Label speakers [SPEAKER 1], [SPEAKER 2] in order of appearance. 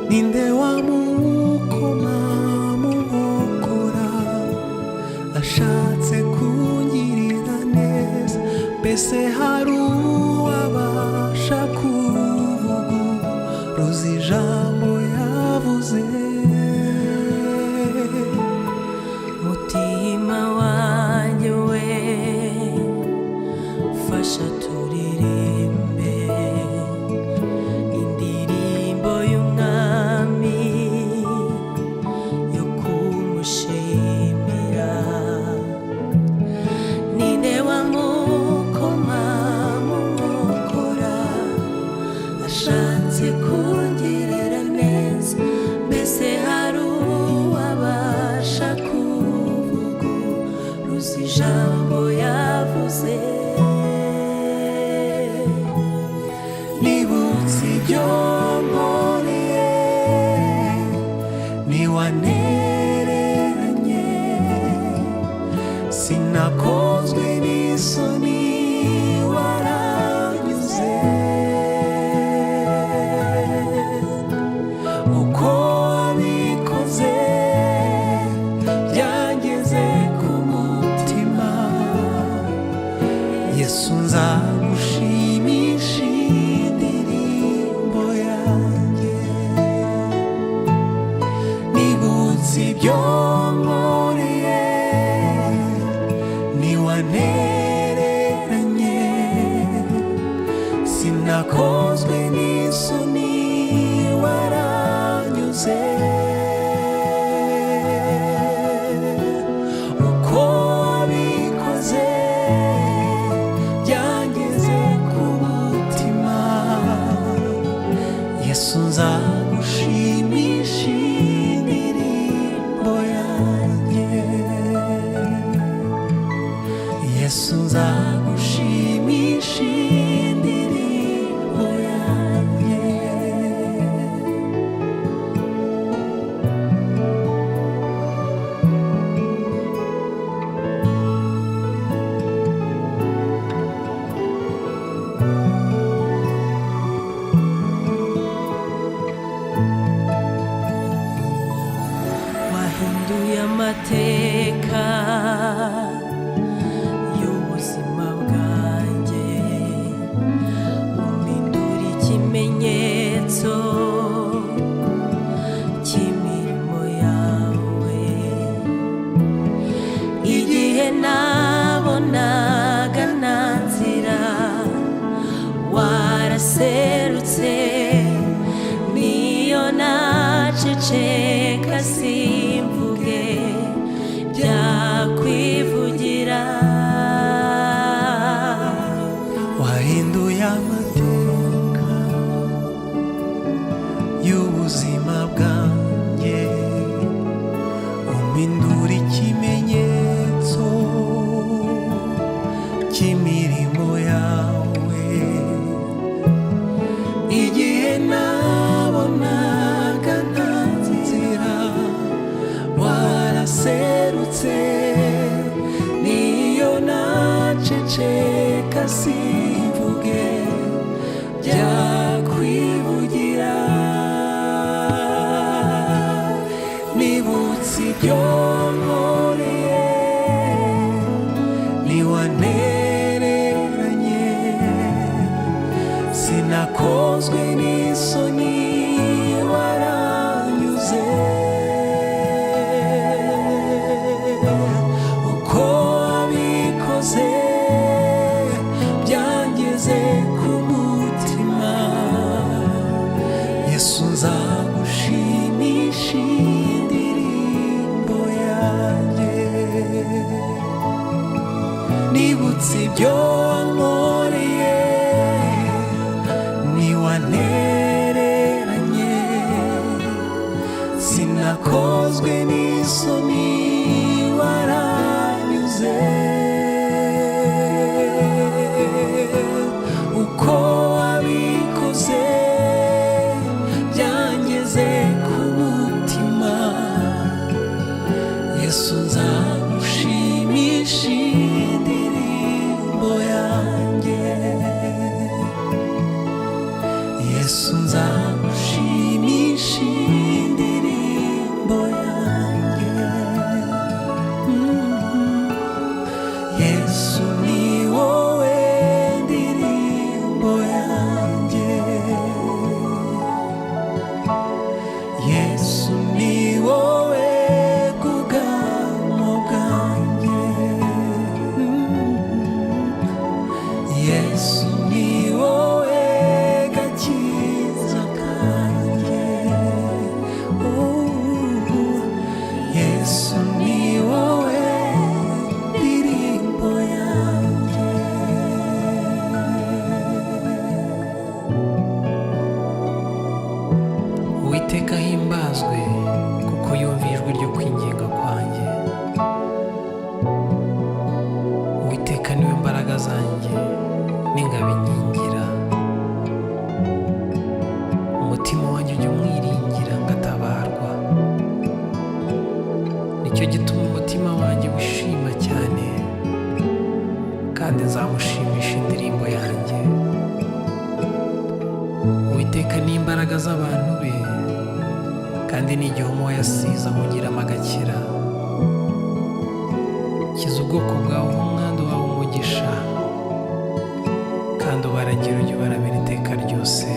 [SPEAKER 1] Ninde wamukoma mu nkokora ashatse kungirira neza? Mbese hari uwabasha kuvuguruza ijambo yavuze?
[SPEAKER 2] Mutima wanjye we, fasha turirimbe indirimbo y'umwami yo kumushimira. Ninde wamukoma mu nkokora ashatse kungirira neza? Mbese hari uwabasha kuvuguruza ijambo yavuze?
[SPEAKER 1] Nibutse ibyo nkoreye, ntiwantereranye, sinakozwe n'isoni, waranyuze. Uko wabikoze byangeze ku mutima. Yesu, nzagushimisha indirimbo yanjye. Nibutse ibyo nkoreye, ntiwantereranye, sinakozwe n'isoni, waranyuze. Uko wabikoze byangeze ku mutima. Yesu, nzagushimisha indirimbo yanjye. Yesu, nzagushimisha indirimbo yanjye.
[SPEAKER 2] Wahinduye amateka y'ubuzima bwanjye, umpindura ikimenyetso cy'imirimo yawe. Igihe nabonaga nta nzira, waraserutse. Niyo naceceka simvuge, byakwivugira.
[SPEAKER 1] Wahinduye amateka y'ubuzima bwanjye, umpindura ikimenyetso cy'imirimo yawe. Igihe nabonaga nta nzira, waraserutse. Niyo naceceka simvuge, byakwivugira. Nibutse ibyo nkoreye, ntiwantereranye, sinakozwe n'isoni, waranyuze. Uko wabikoze byangeze ku mutima. Yesu, nzagushimisha indirimbo yanjye. Nibutse ibyo wankoreye, ntiwantereranye, sinakozwe n'isoni, waranyuze. Uko wabikoze byangeze ku mutima. Yesu, nzagushimisha indirimbo yanjye. Yesu, nzagushimisha. Uwiteka ahimbazwe, kuko yumva ijwi ryo kwinginga kwanjye. Uwiteka niwe mbaraga zanjye n'ingabo inkingira. Umutima wanjye ujya umwiringira ngatabarwa. Nicyo gituma umutima wanjye wishima cyane, kandi nzamushimisha indirimbo yanjye. Uwiteka ni imbaraga z'abantu be, kandi ni igihome yasize amugiramo agakira. Kiza ubwoko bwawe umwandu wawe umugisha, kandi ubaragira ujye ubaramira iteka ryose.